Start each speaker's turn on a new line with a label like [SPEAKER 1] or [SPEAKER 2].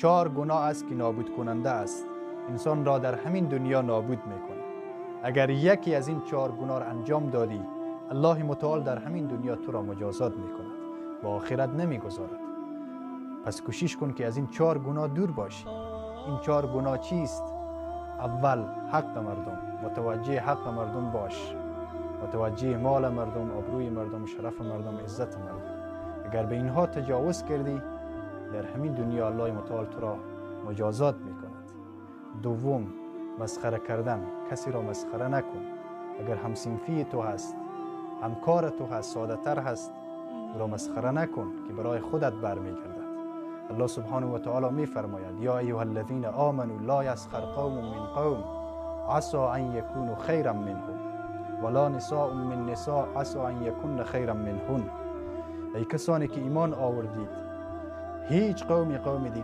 [SPEAKER 1] Чор гуноҳ аст, ки нобудкунанда аст, инсонро дар ҳамин дунё нобуд мекунад. Агар яке аз ин чор гуноҳ анҷом додӣ, Аллоҳи мутаол дар ҳамин дунё туро муҷозот мекунад ва охират намегузорад. Пас кӯшиш кун, ки аз ин чор гуноҳ дур бошӣ. Ин чор гуноҳ чист? Аввал, ҳаққи мардум. Мутаваҷҷеҳи ҳаққи мардум бош, мутаваҷҷеҳи моли мардум, обрӯи мардум, шарафи мардум, иззати мардум. Агар ба инҳо таҷовуз кардӣ, дар ҳамин дунё Аллоҳи мутаол туро муҷозот мекунад. Дуввум, масхара кардан. Касеро масхара накун. Агар ҳамсинфии ту ҳаст, ҳамкори ту ҳаст, содатар ҳаст, ӯро масхара накун, ки барои худат бармегардад. Аллоҳ субҳонаҳу ва таъоло мефармояд: «Ё айюҳаллазина оману ло ясхар қавмун мин қавм асо ан якуну хайран минҳум ва ло нисоун мин нисо асо ан якунна хайран минҳун». Эй касоне ки имон овардед, ҳеҷ қавме қавми дигар